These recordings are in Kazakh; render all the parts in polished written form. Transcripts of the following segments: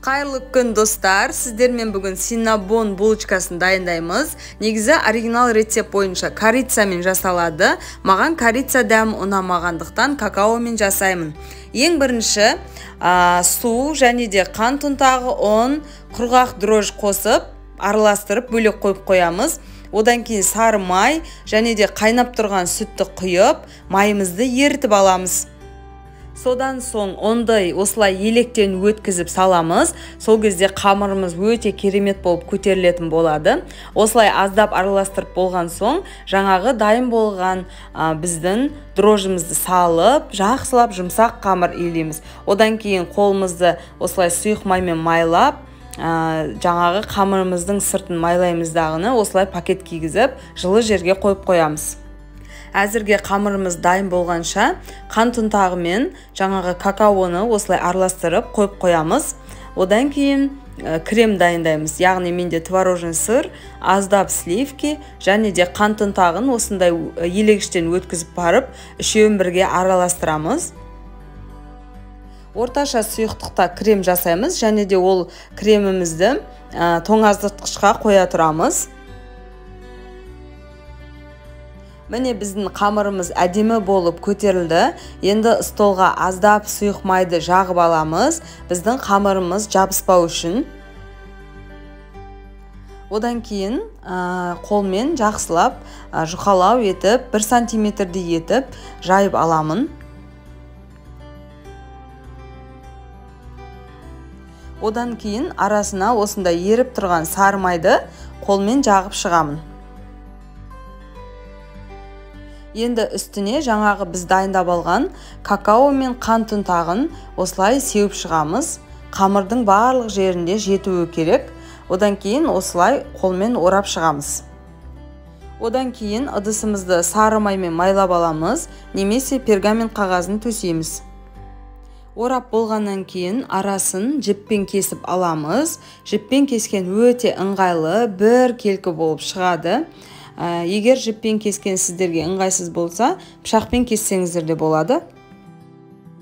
Қайырлы күн, достар! Сіздермен бүгін синнабон булочкасын дайындаймыз. Негізі оригинал рецепт бойынша корицамен жасалады. Маған корица дәмі ұнамағандықтан какаомен жасаймын. Ең бірінші су және де қант ұнтағы, ұн, құрғақ дрожж қосып, араластырып бөлек қойып қоямыз. Одан кейін сары май және де қайнап тұрған сүтті құйып, майымызды ерітіп аламыз. Содан соң ұнды осылай електен өткізіп саламыз. Сол кезде қамырымыз өте керемет болып көтерілетін болады. Осылай аздап араластырып болған соң, жаңағы дайын болған біздің дрожжымызды салып, жақсылап жұмсақ қамыр илейміз. Одан кейін қолымызды осылай сұйық маймен майлап, жаңағы қамырымыздың сыртын майлаймыз дағыны осылай пакет кигізіп, жылы жерге қойып қоямыз. Әзірге қамырымыз дайын болғанша қант ұнтағымен жаңағы какаоны осылай араластырып қойып қоямыз. Одан кейін крем дайындаймыз. Яғни менде творожный сыр, аздап сливки және де қант ұнтағын осындай елегіштен өткізіп барып, үшеуін бірге араластырамыз. Орташа сұйықтықта крем жасаймыз және де ол кремімізді тоңазытқышқа қоя тұрамыз. Міне біздің қамырымыз әдемі болып көтерілді. Енді столға аздап сұйық майды жағып аламыз. Біздің қамырымыз жабыспау үшін. Одан кейін қолмен жақсылап жұқалау етіп, 1 сантиметрдей етіп жайып аламын. Одан кейін арасына осындай еріп тұрған сары майды қолмен жағып шығамын. Енді үстіне жаңағы біз дайындап алған какао мен қант ұнтағын осылай сеуіп шығамыз. Қамырдың барлық жерінде жетуі керек. Одан кейін осылай қолмен орап шығамыз. Одан кейін ыдысымызды сары маймен майлап аламыз, немесе пергамент қағазын төсейміз. Орап болғаннан кейін арасын жіппен кесіп аламыз. Жіппен кескен өте ыңғайлы, бір келкі болып шығады. Егер жіппен кескен сіздерге ыңғайсыз болса, пышақпен кессеңіздер де болады.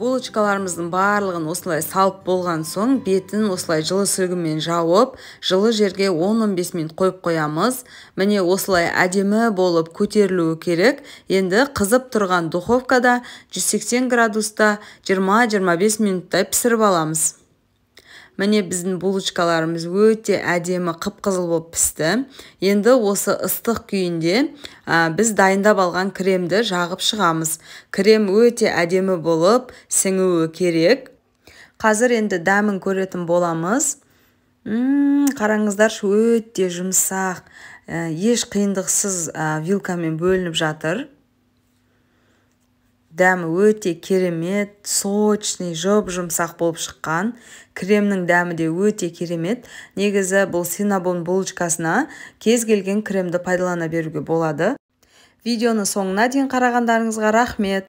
Булочкаларымыздың барлығын осылай салып болған соң, бетін осылай жылы сүлгімен жауып, жылы жерге 10-15 минут қойып қоямыз. Міне осылай әдемі болып көтерілуі керек. Енді қызып тұрған духовкада 180 градуста 20-25 минуттай пісіріп аламыз. Міне біздің булочкаларымыз өте әдемі қып-қызыл болып пісті. Енді осы ыстық күйінде біз дайындап алған кремді жағып шығамыз. Крем өте әдемі болып сіңуі керек. Қазір енді дәмін көретін боламыз. Қараңыздаршы, өте жұмсақ, еш қиындықсыз вилкамен бөлініп жатыр. Дәмі өте керемет, сочный, жұп-жұмсақ болып шыққан. Кремнің дәмі де өте керемет. Негізі бұл синнабон булочкасына кез келген кремді пайдалана беруге болады. Видеоны соңына дейін қарағандарыңызға рахмет.